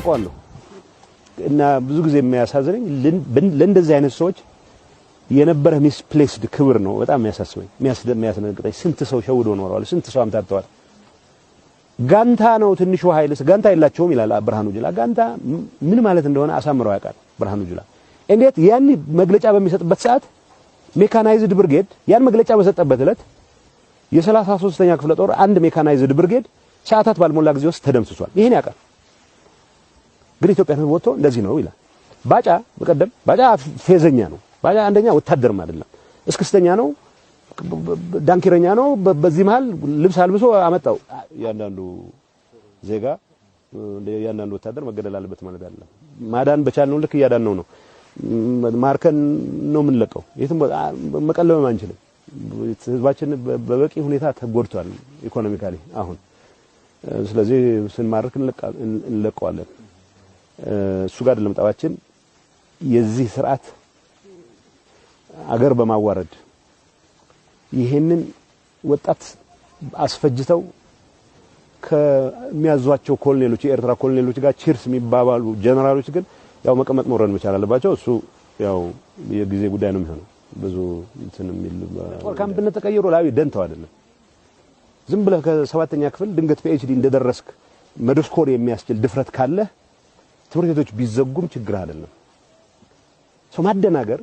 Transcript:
አውቀዋለሁ። እና ብዙ ጊዜ የሚያሳዝነኝ ለእንደዚህ አይነት ሰዎች የነበረ misplaced ክብር ነው በጣም የሚያሳስበኝ፣ የሚያስደነግጠኝ። ስንት ሰው ሸውዶ ኖረዋል። ስንት ሰው አምታተዋል። ጋንታ ነው ትንሹ ኃይልስ ጋንታ የላቸውም ይላል ብርሃኑ ጁላ። ጋንታ ምን ማለት እንደሆነ አሳምረው ያውቃል ብርሃኑ ጁላ። እንዴት ያን መግለጫ በሚሰጥበት ሰዓት mechanized ብርጌድ፣ ያን መግለጫ በሰጠበት ዕለት የ33ኛ ክፍለ ጦር አንድ mechanized ብርጌድ ሰዓታት ባልሞላ ጊዜ ውስጥ ተደምስሷል። ይሄን ያውቃል። ግን ኢትዮጵያን ሕዝብ ወጥቶ እንደዚህ ነው ይላል። ባጫ በቀደም፣ ባጫ ፌዘኛ ነው። ባጫ አንደኛ ወታደርም አይደለም፣ እስክስተኛ ነው፣ ዳንኪረኛ ነው። በዚህ መሃል ልብስ አልብሶ አመጣው። እያንዳንዱ ዜጋ፣ እያንዳንዱ ወታደር መገደል አለበት ማለት አይደለም። ማዳን በቻልነው ልክ እያዳንነው ነው። ማርከን ነው የምንለቀው። የትም መቀለብም አንችልም። ህዝባችን በበቂ ሁኔታ ተጎድቷል economically አሁን። ስለዚህ ስንማርክ እንለቀዋለን። እሱ ጋር አይደለም ጠባችን። የዚህ ስርዓት አገር በማዋረድ ይሄንን ወጣት አስፈጅተው ከሚያዟቸው ኮሎኔሎች፣ የኤርትራ ኮሎኔሎች ጋር cheers የሚባባሉ ጀነራሎች ግን ያው መቀመጥ መውረድ መቻል አለባቸው። እሱ ያው የጊዜ ጉዳይ ነው የሚሆነው። ብዙ እንትን የሚል ጦር ካምፕነት ተቀይሮ ላዊ ደንተው አይደለም። ዝም ብለህ ከሰባተኛ ክፍል ድንገት PhD እንደደረስክ መደስኮር የሚያስችል ድፍረት ካለ ትምህርት ቤቶች ቢዘጉም ችግር አይደለም። ሰው ማደናገር።